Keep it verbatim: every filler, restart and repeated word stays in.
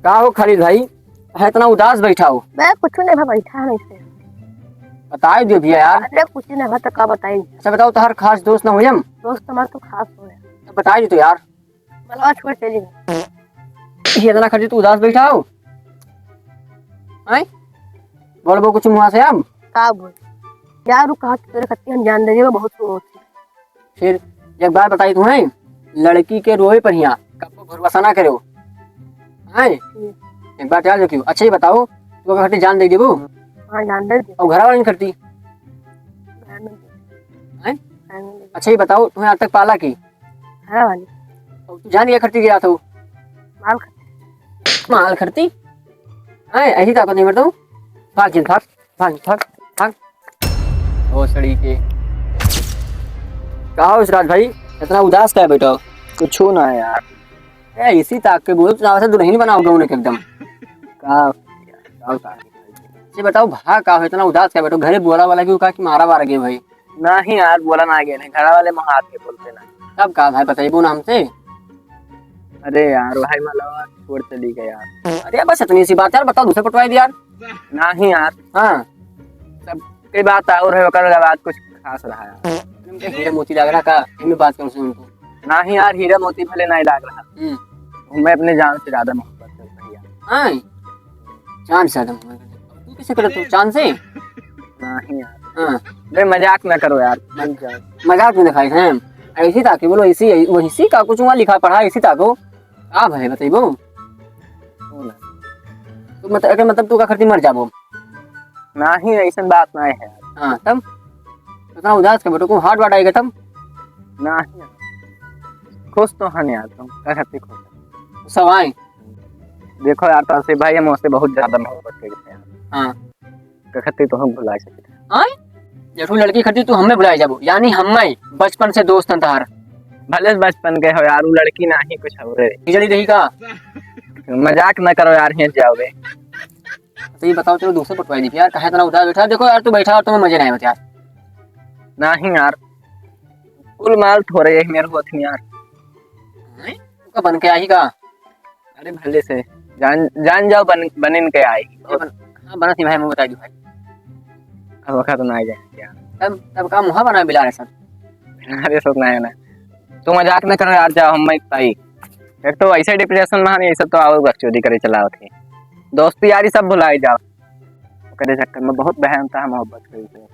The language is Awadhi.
का हो खालिद भाई, है इतना उदास बैठा हो? मैं कुछ नहीं, मैं बैठा नहीं से। बताई दो भैया यार। अरे कुछ नहीं, मैं तो का बताई। अच्छा बताओ, तोहर खास दोस्त ना हो हम? दोस्त हमार तो खास हो है। तो बताई दो यार। मतलब छोड़ चली। ये इतना खातिर तू उदास बैठा हो? हैं? बोलबो कुछ मुँह से हम? का बोल? यार, वो कहा कि तेरे खातिर हम जान दे देबो, बहुत वो होती। फिर एक बात बताई तुम्हें, लड़की के रोए पर हियाँ कबो भरोसा ना करो। हैं? हम्म। एक बात याद रखियो। अच्छा ये बताओ, तू अगर खातिर जान दे देबो? हाँ, जान दे दे। और घर वाले नहीं करती? घर में दे। हैं? घर में दे। अच्छा ये बताओ, तुम्हें आज तक पाला की? घर वाले। और तू जान के करती गया था? माल खा- माल खरती? हैं, ऐसी ताकत नहीं मरता हूँ। भाग जिन, भाग, भाग, भाग, भाग। ओ सड़ी के। का हो सिराज भाई, इतना उदास का है बेटा? कुछ ना यार। ए, इसी ताक के बोल, तू से दुल्हन बनाओ गौने के एकदम। का, का, का? ये बताओ, भा का हो, इतना उदास का है बेटा? घरे बोला वाला क्यों का कि मारा वारा गए भाई? नहीं यार, बोला ना गए, नहीं, घर वाले में हाथ के बोलते ना। तब का भाई, बताइबो ना हमसे? अरे यार, भाई मलवा छोड़ चली गए यार। अरे बस इतनी सी बात यार, बताओ दूसरे पटवाई दे यार। नहीं यार। हाँ। सब कई बात और है, ओकर बात कुछ खास रहा यार। तुमके हीरा मोती लग रहा का? इनमें बात कौन सी उनको? नहीं यार, हीरा मोती भले नहीं लग रहा। हम्म। मैं अपने जान से ज्यादा मोहब्बत करता हूँ यार। हाँ। चांद से ज्यादा मोहब्बत करता हूँ। तू कैसे करत हो? चांद से? नहीं यार। हाँ। अरे मजाक ना करो यार, मान जाओ। मजाक में दिखाई है। ऐसी ताकी बोलो, ऐसी, वैसी का कुछ वहाँ लिखा पढ़ा, ऐसी ताको। का भाई बताइबो? हो ना। तो मत-, एकर मतलब तू का खरती मर जाबो? नहीं, ऐसन बात नहीं है। हाँ, तब? इतना उदास का बेटो को हार्ट वार्ट आएगा तब? नहीं। खुश तो हन यार तुम, का खरती खुश है? सब आए। देखो यार, तो से भाई हम उससे बहुत ज्यादा मोहब्बत करते हैं। हाँ। का खरती तो हम भुला सकते हैं। आय? जेठू लड़की खरती तू हमें भुलाए जाबो, यानी हमें बचपन से दोस्त हन तहार। भले से बचपन के हो यार, वो लड़की ना ही कुछ हो रे। खिचड़ी दही का? मजाक ना करो यार, हियाँ जाओगे। तो ये बताओ, चलो दूसरे पटवाई दी यार, काहे इतना उदास बैठा? देखो यार, तू बैठा और तुम्हें मजे नहीं आते यार। नहीं यार, कुल माल थोड़े यही मेरे होत नहीं यार। नहीं? तू का बन के आई का? अरे भले से जान, जान जाओ बन, बनिन के आई। ये बन-, हाँ, बनत नहीं भाई, मुँह बताई दी भाई। अब वक्त ना आ जाए क्या? तब, तब का मुँह बना बिला रहे सब? अरे सब ना है ना, तू मजाक न करो यार, जाओ हम मैं ताई। एक तो ऐसे डिप्रेशन में हन, ये सब तो और बकचोदी करे चला होते। दोस्ती यारी सब भुलाए जाओ, ओकरे चक्कर में बहुत बहन था मोहब्बत करी।